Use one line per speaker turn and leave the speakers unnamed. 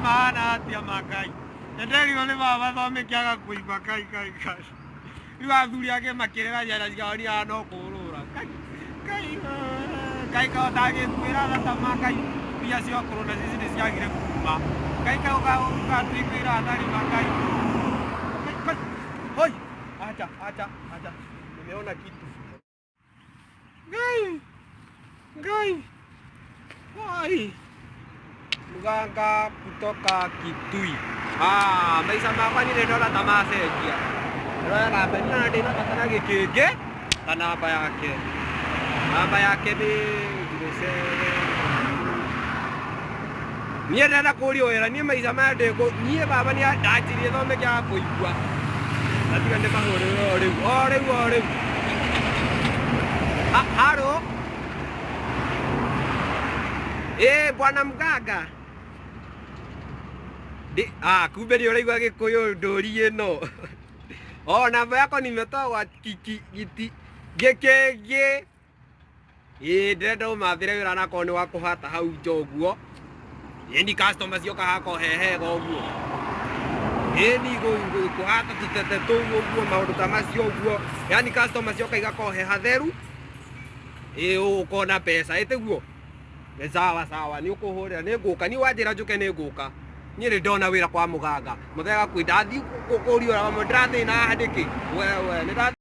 Mahana atĩa makai? Nĩnderirwo nĩ baba thome kĩaga kũigua kai kai kai. Rĩu athuri ake makĩrera ciana ciao niĩ no kũũrũra. Kai kai kai kao ndangĩkuĩra tha ta makai mbia cia ũkũrũ na cici nĩ ciagire kuma. Kai kao gatuĩkĩra athari makai. Kai kai. Hoi. Acha acha acha. Nimeona kitu. Ngai. Ngai. Ai. Mganga kutoka Kitui. Ah, maica makwa niĩ ndĩrona ta macenjia. Ndĩrona namba niĩ ndĩna bata na gĩkĩngĩ ta namba yake. Namba yake nĩ 07. Niĩ ndĩrenda kũrio wĩra niĩ maica maya ndĩkũ niĩ baba nĩ ndanjirie thome kĩaga kũigua. Na tiga ndĩmahũrĩre o rĩu o rĩu o rĩu. Haro. Eh, bwana mganga. Ndi, ah, kumbe nĩ ũraigua gĩkũyũ ndũri ĩno. Oh, namba yako nimetoa kwa kiki giti gĩkĩngĩ. Ĩĩ ndĩrenda ũmathĩre wĩra na korwo nĩ wa kũhata hau nja ũguo. Ĩni customer cioka hakorwo he hega ũguo. Ĩni kũhata tũtete tũu ũguo maũndũ ta macio ũguo. Yaani customer cioka igakorwo he hatheru. Ĩĩ ũkona mbeca ĩ tiguo? Nĩ sawa sawa nĩ ũkũhũrĩra nĩ ngũka niĩ wanjĩra njũke nĩ ngũka. Niĩ nĩ ndona wĩra kwa mũganga. Mũthee gakuĩ ndathiĩ kũria ũrĩa ndĩrathĩna haha nĩkĩ? Wewe nĩ ndathiĩ.